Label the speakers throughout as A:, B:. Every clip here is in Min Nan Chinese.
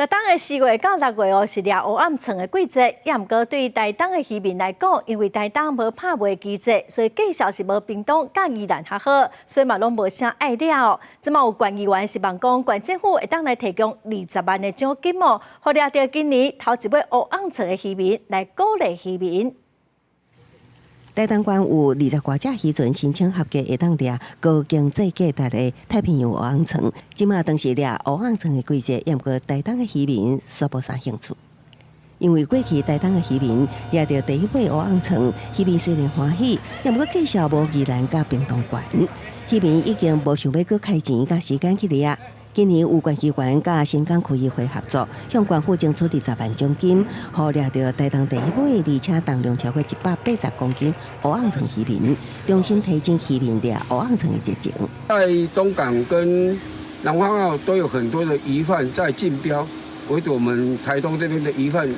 A: 台東的4月到6月哦，是掠烏暗鯆的季節，也毋過對台東的漁民來講，因為台東無拍賣機制，所以價數是無屏東佮宜蘭較好，所以嘛攏無啥愛掠哦。這馬有縣議員希望講，縣政府會當來提供20萬的獎金哦，予掠著今年頭一尾烏甕鯆的漁民來鼓勵漁民。
B: 台東縣有20外隻漁船申請合格，會當掠高經濟價值的太平洋烏甕鯆。這馬當是掠烏甕鯆的季節，毋過台東的漁民煞無啥興趣。因為過去台東的漁民掠著第一尾烏甕鯆，漁民雖然歡喜，毋過價數無宜蘭佮屏東懸。漁民已經無想欲閣開錢佮時間去掠。今年有縣議員佮新港區議會合作，向縣府爭取20萬獎金，予掠著台東第一尾，而且重量超過180公斤烏甕鯆漁民，重新提振漁民掠烏甕鯆的熱情。
C: 在東港跟南方澳都有很多的魚販在競標，唯獨我們台東這邊的魚販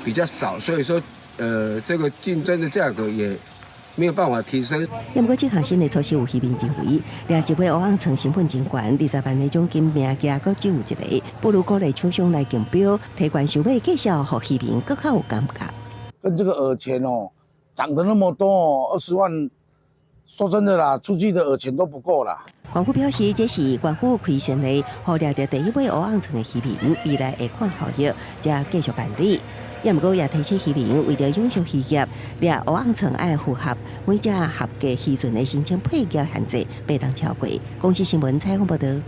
C: 比較少，所以說，這個競爭的價格也沒有辦法提升。
B: 毋過這項新的措施有漁民認為，掠一尾烏甕鯆成本真懸，20萬的獎金名額閣只有一個，不如鼓勵廠商來競標，提懸收買價數，予漁民閣較有感覺。
D: 跟這個饵錢哦，漲得那麼多，20萬，說真的啦，出去的饵錢都不夠啦。
B: 縣府表示，這是縣府開先例，予掠著第一尾烏甕鯆的漁民，未來會看效益，才繼續辦理。也毋過也提醒漁民，為著永續漁業，掠烏甕鯆愛符合每隻合格漁船的申請配額限制，袂當超過。公視新聞採訪報導。